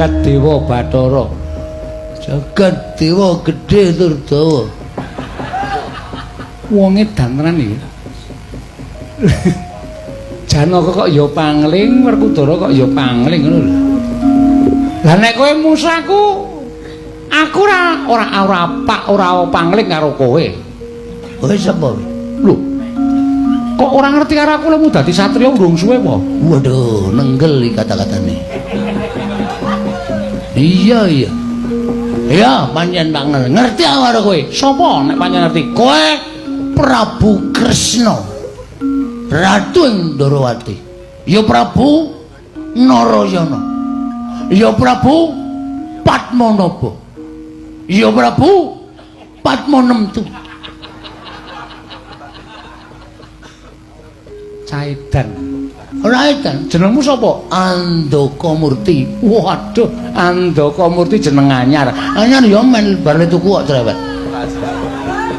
Jagat Dewa Bathara. Jagat Dewa gedhe tur dawa. Wong edan tenan iki. Janaka kok ya pangling, Werkudara kok ya pangling ngono lho. Lah nek kowe musaku, aku ora ora ora pak ora pangling karo kowe. Kowe sapa? Lho. Kok ora ngerti karo aku lemu dadi satriya urung suwe apa? Waduh, nenggel iki kata-katane. Iya, iya. Iya, pancen tak ngerti aku karo kowe. Sapa nek pancen ngerti? Kowe Prabu Kresna. Ratu ing Ndorowati. Ya Prabu Narayana. Ya Prabu Padmanaba. Ya Prabu Padmanemtu. Caedan. Ora edan. Jenengmu sapa? Andaka Murti. Waduh, Andaka Murti jeneng anyar. Anyar ya men bar tuku kok cerewet.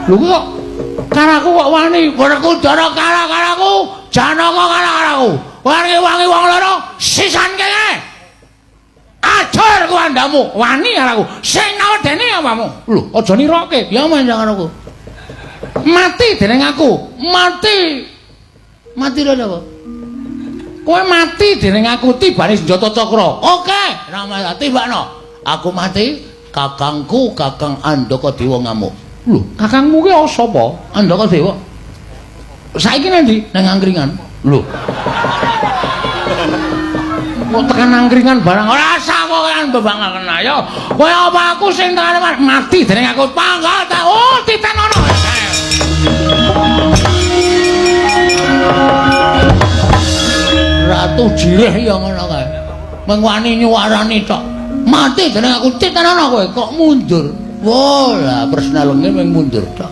Lho kok karo aku kok wani? Werkudara kalah karo aku, Janaka kalah karo aku. Wangi-wangi wong loro sisan kene. Ajur ku andamu, wani karo aku. Sing nawedene awakmu. Lho, aja niroke. Ya men karo aku. Mati dening aku. Mati. Mati lho apa? Kowe mati dening aku tibane senjata cakra. Oke, Rama tibakno. Aku mati, kakangku Kakang Andaka Dewa ngamuk. Lho, kakangmu ki sapa? Andaka Dewa. Saiki nang ndi? Nang angkringan. Lho. Kok tekan angkringan barang ora usah kowe bebangan ayo. Kowe apa aku sing tekan mati dening aku panggal ta. Oh, titenono. Ratu Jirih ya ngono kae. Mung wani nyuwarani tok. Mati dening aku titenono kowe kok mundur. Wah, lah Kresna lenge mung mundur tok.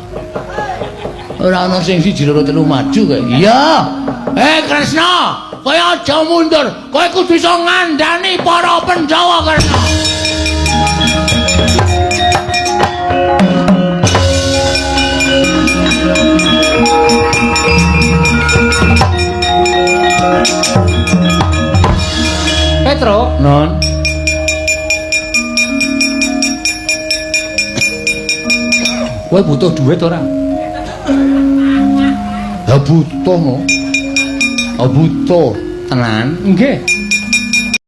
Ora ana sing siji loro telu maju kae. Iya. Eh Kresna, kowe aja mundur. Kowe kudu iso ngandani para Pandhawa Kresna. Petro, Non. Kowe butuh duit ora? Ha butuh no. Ha butuh tenan. Nggih.